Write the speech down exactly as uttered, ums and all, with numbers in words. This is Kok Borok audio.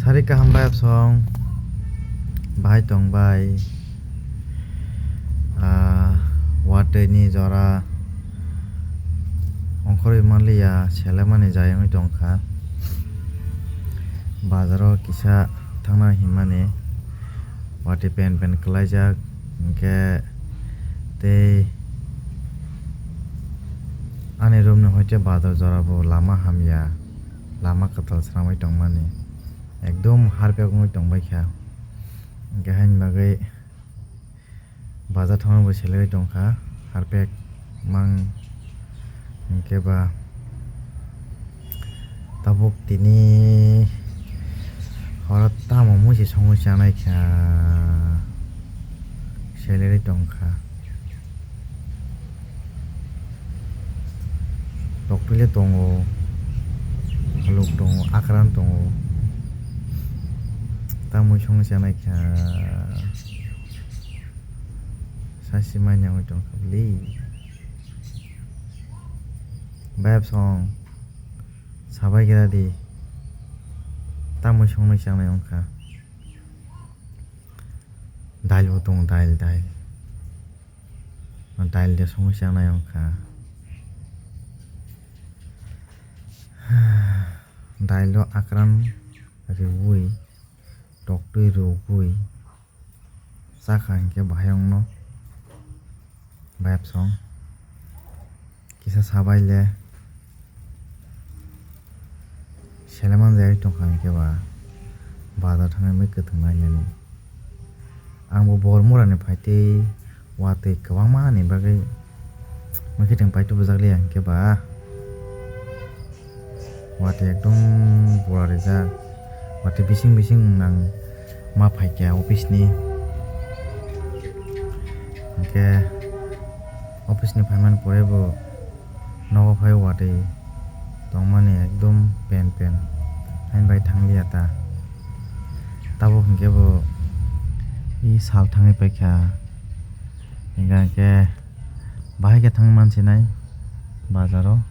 Sari kaham bai absong, bahai tong bai, ah, watwi ni jora ongkhorwi manliya, selemani jai wngwi tongkha. Bazaro kisa thangna hinmani watwi pen pen kwlaijak, hinkhe tei ani room ni hoite bazar jora bo lama hamya, lama kwtal sramwi tongmani. Ekdom harpek wngwi tongbaikha. Hinkhe haini bagwi bazar thangna bo selengwi tongkha, harpek mang hinkhe ba tabuk tini horo tamo muisu songwi chanaikha, selengwi tongkha. Toktwile tongo, haluk tongo, akran tongo. Tamui songwi chanaikha. Sasi manya wngwi tongkha bwlwi. Bayap song. Sabai kira di. Tamui songwi chanai wngkha. Dail bo tongo, dail, dail. Dail de songwi chanai wngkha. Dail o akran riui, toktwi rwgwi chakha hinkhe bahai wngno bayapsong. Kisa sabai le seleman jagwi tongkha hinkhe ba bazar thangwi mui kwthwng nainani. Ang bo Bormura ni phaitwi watwi kwbangma ni bagwi mui khe thwng paitwi bwjakliya hinkhe ba watwi ekdom bura rijak, watwi bising bising nang ma phaikha office ni. Hinkhe office ni phaimani pore bo nogo phai watwi tongmani ekdom pen pen haini bai thangliya ta. Tabuk hinkhe bo i sal thangwi paikha, hinkhe bahai khe thangwi mansinai bazaro.